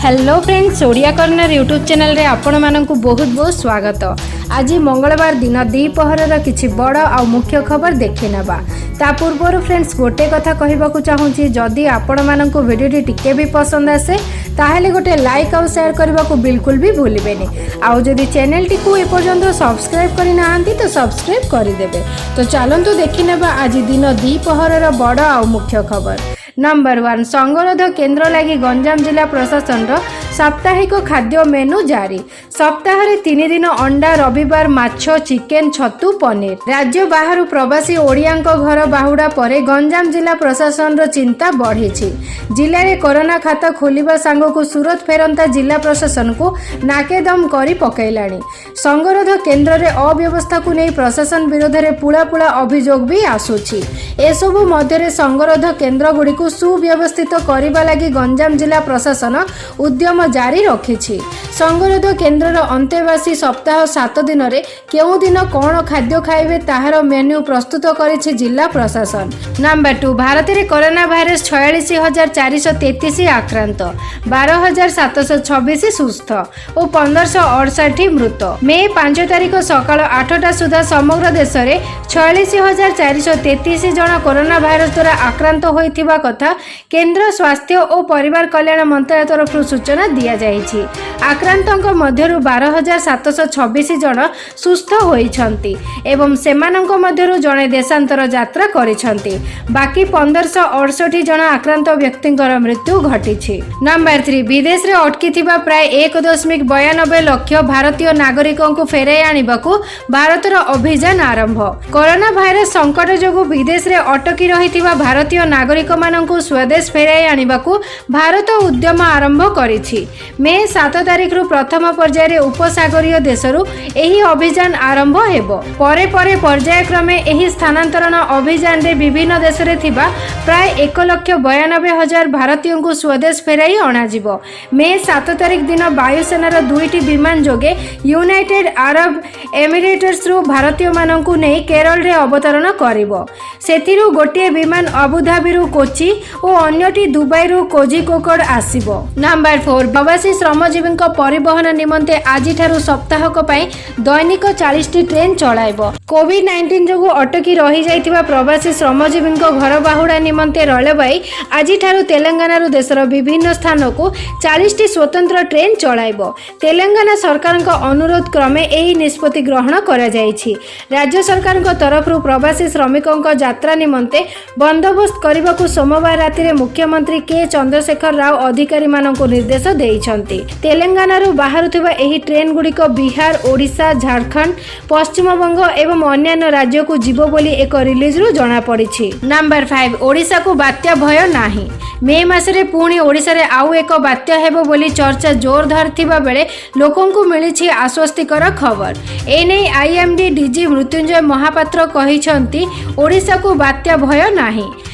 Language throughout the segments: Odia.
Hello friends, Odia corner YouTube ଚ୍ୟାନେଲରେ ଆପଣମାନଙ୍କୁ ବହୁତ ବହୁତ ସ୍ୱାଗତ। ଆଜି ମଙ୍ଗଳବାର ଦିନ ଦ୍ୱିପହରର କିଛି ବଡ଼ ଆଉ ମୁଖ୍ୟ ଖବର ଦେଖିନେବା। ତା ପୂର୍ବରୁ ଫ୍ରେଣ୍ଡସ୍, ଗୋଟେ କଥା କହିବାକୁ ଚାହୁଁଛି। ଯଦି ଆପଣମାନଙ୍କୁ ଭିଡ଼ିଓଟି ଟିକେ ବି ପସନ୍ଦ ଆସେ, ତାହେଲେ ଗୋଟେ ଲାଇକ୍ ଆଉ ସେୟାର କରିବାକୁ ବିଲକୁଲ ବି ଭୁଲିବେନି। ଆଉ ଯଦି ଚ୍ୟାନେଲଟିକୁ ଏପର୍ଯ୍ୟନ୍ତ ସବସ୍କ୍ରାଇବ୍ କରିନାହାନ୍ତି, ତ ସବସ୍କ୍ରାଇବ୍ କରିଦେବେ। ତ ଚାଲନ୍ତୁ ଦେଖିନେବା ଆଜି ଦିନ ଦ୍ୱିପହରର ବଡ଼ ଆଉ ମୁଖ୍ୟ ଖବର। ନମ୍ବର 1, ସଙ୍ଗରୋଧ କେନ୍ଦ୍ର ଲାଗି ଗଞ୍ଜାମ ଜିଲ୍ଲା ପ୍ରଶାସନର ସାପ୍ତାହିକ ଖାଦ୍ୟ ମେନୁ ଜାରି। ସପ୍ତାହରେ 3 ଦିନ ଅଣ୍ଡା, ରବିବାର ମାଛ, ଚିକେନ, ଛତୁ, ପନିର। ରାଜ୍ୟ ବାହାରୁ ପ୍ରବାସୀ ଓଡ଼ିଆଙ୍କ ଘର ବାହୁଡ଼ା ପରେ ଗଞ୍ଜାମ ଜିଲ୍ଲା ପ୍ରଶାସନର ଚିନ୍ତା ବଢ଼ିଛି। ଜିଲ୍ଲାରେ କରୋନା ଖାତା ଖୋଲିବା ସାଙ୍ଗକୁ ସୁରତ ଫେରନ୍ତା ଜିଲ୍ଲା ପ୍ରଶାସନକୁ ନାକେଦମ କରି ପକାଇଲାଣି। ସଙ୍ଗରୋଧ କେନ୍ଦ୍ରରେ ଅବ୍ୟବସ୍ଥାକୁ ନେଇ ପ୍ରଶାସନ ବିରୋଧରେ ପୁଳା ପୁଳା ଅଭିଯୋଗ ବି ଆସୁଛି। ଏସବୁ ମଧ୍ୟରେ ସଙ୍ଗରୋଧ କେନ୍ଦ୍ରଗୁଡ଼ିକୁ ସୁବ୍ୟବସ୍ଥିତ କରିବା ଲାଗି ଗଞ୍ଜାମ ଜିଲ୍ଲା ପ୍ରଶାସନ ଉଦ୍ୟମ ଜାରି ରଖିଛି। ସଙ୍ଗରୋଧ କେନ୍ଦ୍ରର ଅନ୍ତେବାସୀ ସପ୍ତାହ 7 ଦିନରେ କେଉଁ ଦିନ କ'ଣ ଖାଦ୍ୟ ଖାଇବେ, ତାହାର ମେନ୍ୟୁ ପ୍ରସ୍ତୁତ କରିଛି ଜିଲ୍ଲା ପ୍ରଶାସନ। ନମ୍ବର 2, ଭାରତରେ କରୋନା ଭାଇରସ, 46,433 ଆକ୍ରାନ୍ତ, 12,726 ସୁସ୍ଥ ଓ 1568 ମୃତ। ମେ 5 ତାରିଖ ସକାଳ 8ଟା ସୁଦ୍ଧା ସମଗ୍ର ଦେଶରେ 46,433 ଜଣ କରୋନା ଭାଇରସ ଦ୍ୱାରା ଆକ୍ରାନ୍ତ ହୋଇଥିବା କଥା କେନ୍ଦ୍ର ସ୍ୱାସ୍ଥ୍ୟ ଓ ପରିବାର କଲ୍ୟାଣ ମନ୍ତ୍ରାଳୟ ତରଫରୁ ସୂଚନା ଦିଆଯାଇଛି। ଆକ୍ରାନ୍ତଙ୍କ ମଧ୍ୟରୁ 12,726 ଜଣ ସୁସ୍ଥ ହୋଇଛନ୍ତି ଏବଂ ସେମାନଙ୍କ ମଧ୍ୟରୁ ଜଣେ ଦେଶାନ୍ତର ଯାତ୍ରା କରିଛନ୍ତି। ବାକି 1568 ଜଣ ଆକ୍ରାନ୍ତ ବ୍ୟକ୍ତିଙ୍କର ମୃତ୍ୟୁ ଘଟିଛି। ନମ୍ବର 3, ବିଦେଶରେ ଅଟକିଥିବା ପ୍ରାୟ 1.92 ଲକ୍ଷ ଭାରତୀୟ ନାଗରିକଙ୍କୁ ଫେରାଇ ଆଣିବାକୁ ଭାରତର ଅଭିଯାନ ଆରମ୍ଭ। କରୋନା ଭାଇରସ ସଙ୍କଟ ଯୋଗୁଁ ବିଦେଶରେ ଅଟକି ରହିଥିବା ଭାରତୀୟ ନାଗରିକମାନଙ୍କୁ ସ୍ୱଦେଶ ଫେରାଇ ଆଣିବାକୁ ଭାରତ ଉଦ୍ୟମ ଆରମ୍ଭ କରିଛି। ମେ 7 ତାରିଖରୁ ପ୍ରଥମ ପର୍ଯ୍ୟାୟରେ ଉପସାଗରୀୟ ଦେଶରୁ ଏହି ଅଭିଯାନ ଆରମ୍ଭ ହେବ। ପରେ ପରେ ପର୍ଯ୍ୟାୟକ୍ରମେ ଏହି ସ୍ଥାନାନ୍ତରଣ ଅଭିଯାନରେ ବିଭିନ୍ନ ଦେଶରେ ଥିବା ପ୍ରାୟ 1,92,000 ଭାରତୀୟଙ୍କୁ ସ୍ୱଦେଶ ଫେରାଇ ଅଣାଯିବ। ମେ 7 ତାରିଖ ଦିନ ବାୟୁସେନାର ଦୁଇଟି ବିମାନ ଯୋଗେ ୟୁନାଇଟେଡ୍ ଆରବ ଏମିରେଟ୍ସରୁ ଭାରତୀୟମାନଙ୍କୁ ନେଇ କେରଳରେ ଅବତରଣ କରିବ। ସେଥିରୁ ଗୋଟିଏ ବିମାନ ଆବୁଧାବିରୁ କୋଚି ଓ ଅନ୍ୟଟି ଦୁବାଇରୁ କୋଜିକୋକଡ ଆସିବ। ନମ୍ବର 4, ପ୍ରବାସୀ ଶ୍ରମଜୀବୀଙ୍କ ପରିବହନ ନିମନ୍ତେ ଆଜିଠାରୁ ସପ୍ତାହକ ପାଇଁ ଦୈନିକ 40ଟି ଟ୍ରେନ୍ ଚଳାଇବ। କୋଭିଡ-19 ଯୋଗୁଁ ଅଟକି ରହିଯାଇଥିବା ପ୍ରବାସୀ ଶ୍ରମଜୀବୀଙ୍କ ଘର ବାହୁଡ଼ା ନିମନ୍ତେ ରେଳବାଇ ଆଜିଠାରୁ ତେଲେଙ୍ଗାନାରୁ ଦେଶର ବିଭିନ୍ନ ସ୍ଥାନକୁ 40ଟି ସ୍ୱତନ୍ତ୍ର ଟ୍ରେନ୍ ଚଳାଇବ। ତେଲେଙ୍ଗାନା ସରକାରଙ୍କ ଅନୁରୋଧ କ୍ରମେ ଏହି ନିଷ୍ପତ୍ତି ଗ୍ରହଣ କରାଯାଇଛି। ରାଜ୍ୟ ସରକାରଙ୍କ ତରଫରୁ ପ୍ରବାସୀ ଶ୍ରମିକଙ୍କ ଯାତ୍ରା ନିମନ୍ତେ ବନ୍ଦୋବସ୍ତ କରିବାକୁ ସୋମବାର ରାତିରେ ମୁଖ୍ୟମନ୍ତ୍ରୀ କେ ଚନ୍ଦ୍ରଶେଖର ରାଓ ଅଧିକାରୀମାନଙ୍କୁ ନିର୍ଦ୍ଦେଶ ଦେଇଛନ୍ତି। ତେଲେଙ୍ଗାନାରୁ ବାହାରୁଥିବା ଏହି ଟ୍ରେନ୍ଗୁଡ଼ିକ ବିହାର, ଓଡ଼ିଶା, ଝାଡ଼ଖଣ୍ଡ, ପଶ୍ଚିମବଙ୍ଗ ଏବଂ ଅନ୍ୟାନ୍ୟ ରାଜ୍ୟକୁ ଯିବ ବୋଲି ଏକ ରିଲିଜରୁ ଜଣାପଡ଼ିଛି। ନମ୍ବର 5, ଓଡ଼ିଶାକୁ ବାତ୍ୟା ଭୟ ନାହିଁ। ମେ ମାସରେ ପୁଣି ଓଡ଼ିଶାରେ ଆଉ ଏକ ବାତ୍ୟା ହେବ ବୋଲି ଚର୍ଚ୍ଚା ଜୋର ଧରିଥିବା ବେଳେ ଲୋକଙ୍କୁ ମିଳିଛି ଆଶ୍ୱସ୍ତିକର ଖବର। ଏନେଇ ଆଇଏମ୍ଡି ଡିଜି ମୃତ୍ୟୁଞ୍ଜୟ ମହାପାତ୍ର କହିଛନ୍ତି, ଓଡ଼ିଶାକୁ ବାତ୍ୟା ଭୟ ନାହିଁ।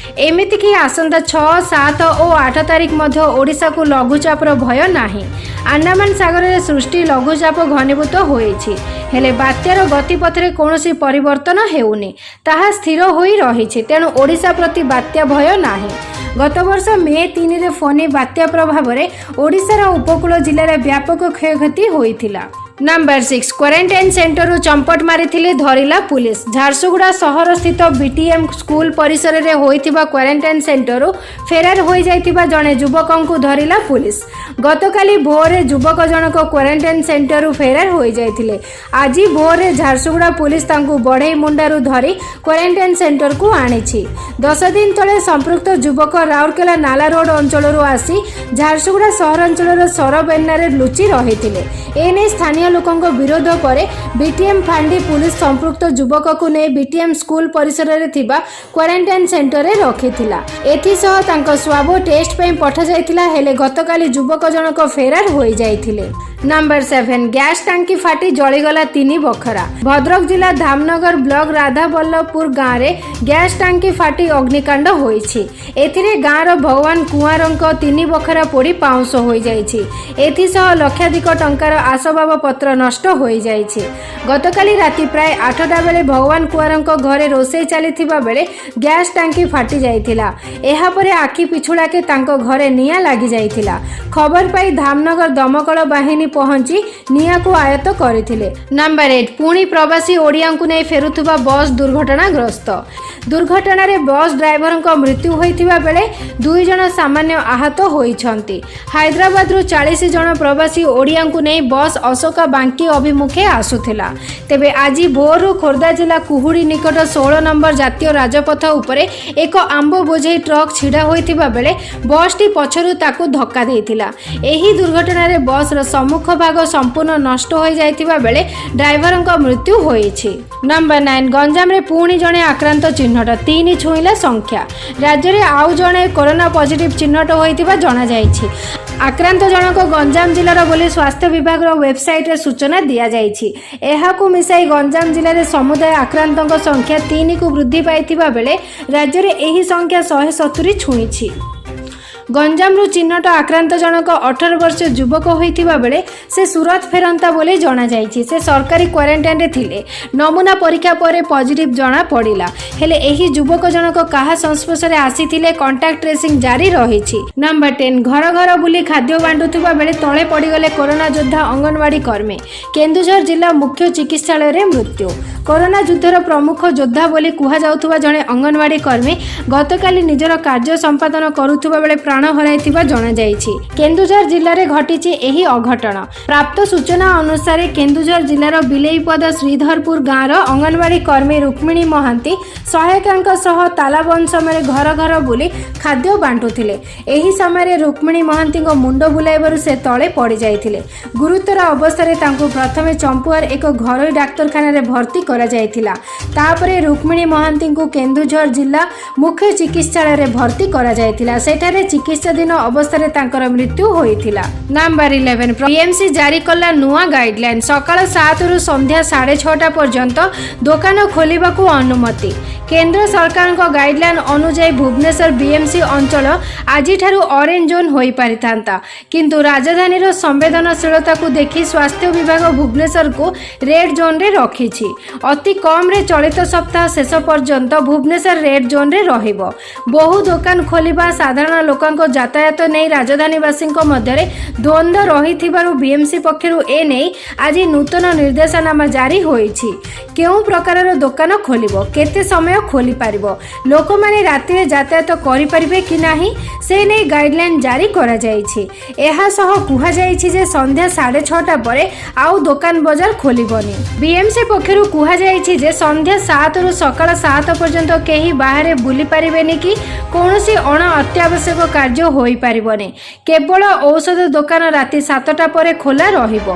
ଏମିତିକି ଆସନ୍ତା 6, 7 ଓ 8 ତାରିଖ ମଧ୍ୟ ଓଡ଼ିଶାକୁ ଲଘୁଚାପର ଭୟ ନାହିଁ। ଆଣ୍ଡାମାନ ସାଗରରେ ସୃଷ୍ଟି ଲଘୁଚାପ ଘନୀଭୂତ ହୋଇଛି। ହେଲେ ବାତ୍ୟାର ଗତିପଥରେ କୌଣସି ପରିବର୍ତ୍ତନ ହେଉନି, ତାହା ସ୍ଥିର ହୋଇ ରହିଛି। ତେଣୁ ଓଡ଼ିଶା ପ୍ରତି ବାତ୍ୟା ଭୟ ନାହିଁ। ଗତବର୍ଷ ମେ 3ରେ ଫୋନି ବାତ୍ୟା ପ୍ରଭାବରେ ଓଡ଼ିଶାର ଉପକୂଳ ଜିଲ୍ଲାରେ ବ୍ୟାପକ କ୍ଷୟକ୍ଷତି ହୋଇଥିଲା। ନମ୍ବର 6, କ୍ୱାରେଣ୍ଟାଇନ୍ ସେଣ୍ଟରରୁ ଚମ୍ପଟ ମାରିଥିଲେ, ଧରିଲା ପୁଲିସ। ଝାରସୁଗୁଡ଼ା ସହରସ୍ଥିତ ବିଟିଏମ୍ ସ୍କୁଲ ପରିସରରେ ହୋଇଥିବା କ୍ୱାରେଣ୍ଟାଇନ୍ ସେଣ୍ଟରରୁ ଫେରାର ହୋଇଯାଇଥିବା ଜଣେ ଯୁବକଙ୍କୁ ଧରିଲା ପୁଲିସ। ଗତକାଲି ଭୋରରେ ଯୁବକ ଜଣକ କ୍ୱାରେଣ୍ଟାଇନ୍ ସେଣ୍ଟରରୁ ଫେରାର ହୋଇଯାଇଥିଲେ। ଆଜି ଭୋରରେ ଝାରସୁଗୁଡ଼ା ପୁଲିସ ତାଙ୍କୁ ବଢ଼େଇ ମୁଣ୍ଡାରୁ ଧରି କ୍ୱାରେଣ୍ଟାଇନ୍ ସେଣ୍ଟରକୁ ଆଣିଛି। 10 ଦିନ ତଳେ ସମ୍ପୃକ୍ତ ଯୁବକ ରାଉରକେଲା ନାଲା ରୋଡ ଅଞ୍ଚଳରୁ ଆସି ଝାରସୁଗୁଡ଼ା ସହରାଞ୍ଚଳର ସରବେନ୍ନାରେ ଲୁଚି ରହିଥିଲେ। ଏନେଇ ସ୍ଥାନୀୟ ଲୋକଙ୍କ ବିରୋଧ ପରେ ବିଟିଏମ୍ ଫାଣ୍ଡି ପୁଲିସ ସମ୍ପୃକ୍ତ ଯୁବକକୁ ନେଇ ବିଟିଏମ୍ ସ୍କୁଲ ପରିସରରେ ଥିବା କ୍ୱାରେଣ୍ଟାଇନ୍ ସେଣ୍ଟରରେ ରଖିଥିଲା। ଏଥିସହ ତାଙ୍କ ସ୍ୱାବ ଟେଷ୍ଟ ପାଇଁ ପଠାଯାଇଥିଲା। ହେଲେ ଗତକାଲି ଯୁବକ ଜଣକ ଫେରାର ହୋଇଯାଇଥିଲେ। ନମ୍ବର 7, ଗ୍ୟାସ୍ ଟାଙ୍କି ଫାଟି ଜଳିଗଲା ତିନି ବଖରା। ଭଦ୍ରକ ଜିଲ୍ଲା ଧାମନଗର ବ୍ଲକ ରାଧାବଲ୍ଲଭପୁର ଗାଁରେ ଗ୍ୟାସ୍ ଟାଙ୍କି ଫାଟି ଅଗ୍ନିକାଣ୍ଡ ହୋଇଛି। ଏଥିରେ ଗାଁର ଭଗବାନ କୁଆଁରଙ୍କ ତିନି ବଖରା ପୋଡ଼ି ପାଉଁଶ ହୋଇଯାଇଛି। ଏଥିସହ ଲକ୍ଷାଧିକ ଟଙ୍କାର ଆସବାବପତ୍ର ନଷ୍ଟ ହୋଇଯାଇଛି। ଗତକାଲି ରାତି ପ୍ରାୟ 8ଟା ବେଳେ ଭଗବାନ କୁଆଁରଙ୍କ ଘରେ ରୋଷେଇ ଚାଲିଥିବା ବେଳେ ଗ୍ୟାସ୍ ଟାଙ୍କି ଫାଟି ଯାଇଥିଲା। ଏହାପରେ ଆଖି ପିଛୁଳାକେ ତାଙ୍କ ଘରେ ନିଆଁ ଲାଗିଯାଇଥିଲା। ଖବର ପାଇ ଧାମନଗର ଦମକଳ ବାହିନୀ ପହଞ୍ଚି ନିଆଁକୁ ଆୟତ୍ତ କରିଥିଲେ। ନମ୍ବର 8, ପୁଣି ପ୍ରବାସୀ ଓଡ଼ିଆଙ୍କୁ ନେଇ ଫେରୁଥିବା ବସ୍ ଦୁର୍ଘଟଣାଗ୍ରସ୍ତ। ଦୁର୍ଘଟଣାରେ ବସ୍ ଡ୍ରାଇଭରଙ୍କ ମୃତ୍ୟୁ ହୋଇଥିବା ବେଳେ ଦୁଇ ଜଣ ସାମାନ୍ୟ ଆହତ ହୋଇଛନ୍ତି। ହାଇଦ୍ରାବାଦରୁ 40 ଜଣ ପ୍ରବାସୀ ଓଡ଼ିଆଙ୍କୁ ନେଇ ବସ୍ ଅଶୋକା ବାଙ୍କି ଅଭିମୁଖେ ଆସୁଥିଲା। ତେବେ ଆଜି ଭୋରରୁ ଖୋର୍ଦ୍ଧା ଜିଲ୍ଲା କୁହୁଡ଼ି ନିକଟ 16 ନମ୍ବର ଜାତୀୟ ରାଜପଥ ଉପରେ ଏକ ଆମ୍ବ ବୋଝେଇ ଟ୍ରକ୍ ଛିଡ଼ା ହୋଇଥିବା ବେଳେ ବସ୍ଟି ପଛରୁ ତାକୁ ଧକ୍କା ଦେଇଥିଲା। ଏହି ଦୁର୍ଘଟଣାରେ ବସ୍ର ସମ୍ମୁଖ ଭାଗ ସମ୍ପୂର୍ଣ୍ଣ ନଷ୍ଟ ହୋଇଯାଇଥିବା ବେଳେ ଡ୍ରାଇଭରଙ୍କ ମୃତ୍ୟୁ ହୋଇଛି। ନମ୍ବର 9, ଗଞ୍ଜାମରେ ପୁଣି ଜଣେ ଆକ୍ରାନ୍ତ ଚିହ୍ନଟ, ତିନି ଛୁଇଁଲା ସଂଖ୍ୟା। ରାଜ୍ୟରେ ଆଉ ଜଣେ କରୋନା ପଜିଟିଭ୍ ଚିହ୍ନଟ ହୋଇଥିବା ଜଣାଯାଇଛି। ଆକ୍ରାନ୍ତ ଜଣକ ଗଞ୍ଜାମ ଜିଲ୍ଲାର ବୋଲି ସ୍ୱାସ୍ଥ୍ୟ ବିଭାଗର ୱେବସାଇଟ୍ରେ ସୂଚନା ଦିଆଯାଇଛି। ଏହାକୁ ମିଶାଇ ଗଞ୍ଜାମ ଜିଲ୍ଲାରେ ସମୁଦାୟ ଆକ୍ରାନ୍ତଙ୍କ ସଂଖ୍ୟା ତିନିକୁ ବୃଦ୍ଧି ପାଇଥିବା ବେଳେ ରାଜ୍ୟରେ ଏହି ସଂଖ୍ୟା 170 ଛୁଇଁଛି। ଗଞ୍ଜାମରୁ ଚିହ୍ନଟ ଆକ୍ରାନ୍ତ ଜଣକ 18 ବର୍ଷୀୟ ଯୁବକ ହୋଇଥିବା ବେଳେ ସେ ସୁରତ ଫେରନ୍ତା ବୋଲି ଜଣାଯାଇଛି। ସେ ସରକାରୀ କ୍ୱାରେଣ୍ଟାଇନରେ ଥିଲେ। ନମୁନା ପରୀକ୍ଷା ପରେ ପଜିଟିଭ୍ ଜଣାପଡ଼ିଲା। ହେଲେ ଏହି ଯୁବକ ଜଣକ କାହା ସଂସ୍ପର୍ଶରେ ଆସିଥିଲେ, କଣ୍ଟାକ୍ଟ ଟ୍ରେସିଂ ଜାରି ରହିଛି। ନମ୍ବର 10, ଘର ଘର ବୁଲି ଖାଦ୍ୟ ବାଣ୍ଟୁଥିବା ବେଳେ ତଳେ ପଡ଼ିଗଲେ କରୋନା ଯୋଦ୍ଧା ଅଙ୍ଗନବାଡ଼ି କର୍ମୀ। କେନ୍ଦୁଝର ଜିଲ୍ଲା ମୁଖ୍ୟ ଚିକିତ୍ସାଳୟରେ ମୃତ୍ୟୁ। କରୋନା ଯୁଦ୍ଧର ପ୍ରମୁଖ ଯୋଦ୍ଧା ବୋଲି କୁହାଯାଉଥିବା ଜଣେ ଅଙ୍ଗନବାଡ଼ି କର୍ମୀ ଗତକାଲି ନିଜର କାର୍ଯ୍ୟ ସମ୍ପାଦନ କରୁଥିବା ବେଳେ ପ୍ରାଣ ହରାଇଥିବା ଜଣାଯାଇଛି। କେନ୍ଦୁଝର ଜିଲ୍ଲାରେ ଘଟିଛି ଏହି ଅଘଟଣ। ପ୍ରାପ୍ତ ସୂଚନା ଅନୁସାରେ, କେନ୍ଦୁଝର ଜିଲ୍ଲାର ବିଲେଇପଦା ଶ୍ରୀଧରପୁର ଗାଁର ଅଙ୍ଗନବାଡ଼ି କର୍ମୀ ରୁକ୍ମିଣୀ ମହାନ୍ତି ସହାୟିକାଙ୍କ ସହ ତାଲାବନ୍ଦ ସମୟରେ ଘର ଘର ବୁଲି ଖାଦ୍ୟ ବାଣ୍ଟୁଥିଲେ। ଏହି ସମୟରେ ରୁକ୍ମିଣୀ ମହାନ୍ତିଙ୍କ ମୁଣ୍ଡ ବୁଲାଇବାରୁ ସେ ତଳେ ପଡ଼ିଯାଇଥିଲେ। ଗୁରୁତର ଅବସ୍ଥାରେ ତାଙ୍କୁ ପ୍ରଥମେ ଚମ୍ପୁଆର ଏକ ଘରୋଇ ଡାକ୍ତରଖାନାରେ ଭର୍ତ୍ତି କରାଯାଇଥିଲା। ତାପରେ ରୁକ୍ମିଣୀ ମହାନ୍ତିଙ୍କୁ କେନ୍ଦୁଝର ଜିଲ୍ଲା ମୁଖ୍ୟ ଚିକିତ୍ସାଳୟରେ ଭର୍ତ୍ତି କରାଯାଇଥିଲା। ସେଠାରେ ଚିକିତ୍ସାଧୀନ ଅବସ୍ଥାରେ ତାଙ୍କର ମୃତ୍ୟୁ ହୋଇଥିଲା। ନମ୍ବର 11, ବିଏମସି ଜାରି କଲା ନୂଆ ଗାଇଡଲାଇନ। ସକାଳ 7ରୁ ସନ୍ଧ୍ୟା 6:30 ପର୍ଯ୍ୟନ୍ତ ଦୋକାନ ଖୋଲିବାକୁ ଅନୁମତି। କେନ୍ଦ୍ର ସରକାରଙ୍କ ଗାଇଡଲାଇନ ଅନୁଯାୟୀ ଭୁବନେଶ୍ୱର ବିଏମସି ଅଞ୍ଚଳ ଆଜିଠାରୁ ଅରେଞ୍ଜ ଜୋନ୍ ହୋଇପାରିଥାନ୍ତା। କିନ୍ତୁ ରାଜଧାନୀର ସମ୍ବେଦନଶୀଳତାକୁ ଦେଖି ସ୍ୱାସ୍ଥ୍ୟ ବିଭାଗ ଭୁବନେଶ୍ୱରକୁ ରେଡ୍ ଜୋନ୍ରେ ରଖିଛି। ଅତି କମ୍ରେ ଚଳିତ ସପ୍ତାହ ଶେଷ ପର୍ଯ୍ୟନ୍ତ ଭୁବନେଶ୍ୱର ରେଡ୍ ଜୋନ୍ରେ ରହିବ। ବହୁ ଦୋକାନ ଖୋଲିବା, ସାଧାରଣ ଲୋକଙ୍କ ଯାତାୟାତ ନେଇ ରାଜଧାନୀବାସୀଙ୍କ ମଧ୍ୟରେ ଦ୍ୱନ୍ଦ୍ୱ ରହିଥିବାରୁ ବିଏମସି ପକ୍ଷରୁ ଏ ନେଇ ଆଜି ନୂତନ ନିର୍ଦ୍ଦେଶନାମା ଜାରି ହୋଇଛି। କେଉଁ ପ୍ରକାରର ଦୋକାନ ଖୋଲିବ, କେତେ ସମୟ ଖୋଲିପାରିବ, ଲୋକମାନେ ରାତିରେ ଯାତାୟାତ କରିପାରିବେ କି ନାହିଁ, ସେ ନେଇ ଗାଇଡଲାଇନ ଜାରି କରାଯାଇଛି। ଏହା ସହ କୁହାଯାଇଛି ଯେ ସନ୍ଧ୍ୟା 6:30 ପରେ ଆଉ ଦୋକାନ ବଜାର ଖୋଲିବନି। ବିଏମସି ପକ୍ଷରୁ କୁହାଯାଇଛି ଯେ ସନ୍ଧ୍ୟା 7ରୁ ସକାଳ 7 ପର୍ଯ୍ୟନ୍ତ କେହି ବାହାରେ ବୁଲି ପାରିବେନି କି କୌଣସି ଅଣ ଅତ୍ୟାବଶ୍ୟକ କାର୍ଯ୍ୟ ହୋଇପାରିବନି। କେବଳ ଔଷଧ ଦୋକାନ ରାତି 7ଟା ପରେ ଖୋଲା ରହିବ।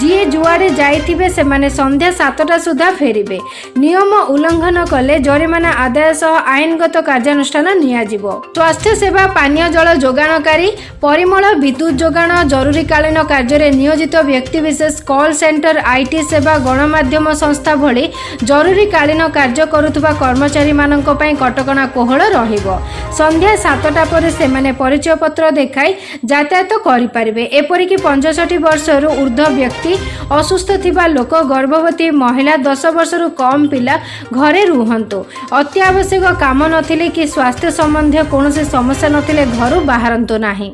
ଯିଏ ଯୁଆଡ଼େ ଯାଇଥିବେ, ସେମାନେ ସନ୍ଧ୍ୟା 7ଟା ସୁଦ୍ଧା ଫେରିବେ। ନିୟମ ଉଲ୍ଲଂଘନ କଲେ ଜରିମାନା ଆଦାୟ ସହ ଆଇନଗତ କାର୍ଯ୍ୟାନୁଷ୍ଠାନ ନିଆଯିବ। ସ୍ୱାସ୍ଥ୍ୟ ସେବା, ପାନୀୟ ଜଳ ଯୋଗାଣକାରୀ, ପରିମଳ, ବିଦ୍ୟୁତ ଯୋଗାଣ, ଜରୁରୀକାଳୀନ କାର୍ଯ୍ୟରେ ନିୟୋଜିତ ବ୍ୟକ୍ତିବିଶେଷ, କଲ୍ ସେଣ୍ଟର, IT ସେବା, ଗଣମାଧ୍ୟମ ସଂସ୍ଥା ଭଳି ଜରୁରୀକାଳୀନ କାର୍ଯ୍ୟ କରୁଥିବା କର୍ମଚାରୀମାନଙ୍କ ପାଇଁ କଟକଣା କୋହଳ ରହିବ। ସନ୍ଧ୍ୟା 7ଟା ପରେ ସେମାନେ ପରିଚୟପତ୍ର ଦେଖାଇ ଯାତାୟାତ କରିପାରିବେ। ଏପରିକି 65 ବର୍ଷରୁ ଉର୍ଦ୍ଧ୍ୱ ବ୍ୟକ୍ତି, ଅସୁସ୍ଥ ଥିବା ଲୋକ, ଗର୍ଭବତୀ ମହିଳା, 10 ବର୍ଷରୁ କମ୍ ପିଲା ଘରେ ରୁହନ୍ତୁ। ଅତ୍ୟାବଶ୍ୟକ କାମ ନଥିଲେ କି ସ୍ୱାସ୍ଥ୍ୟ ସମ୍ବନ୍ଧୀୟ କୌଣସି ସମସ୍ୟା ନଥିଲେ ଘରୁ ବାହାରନ୍ତୁ ନାହିଁ।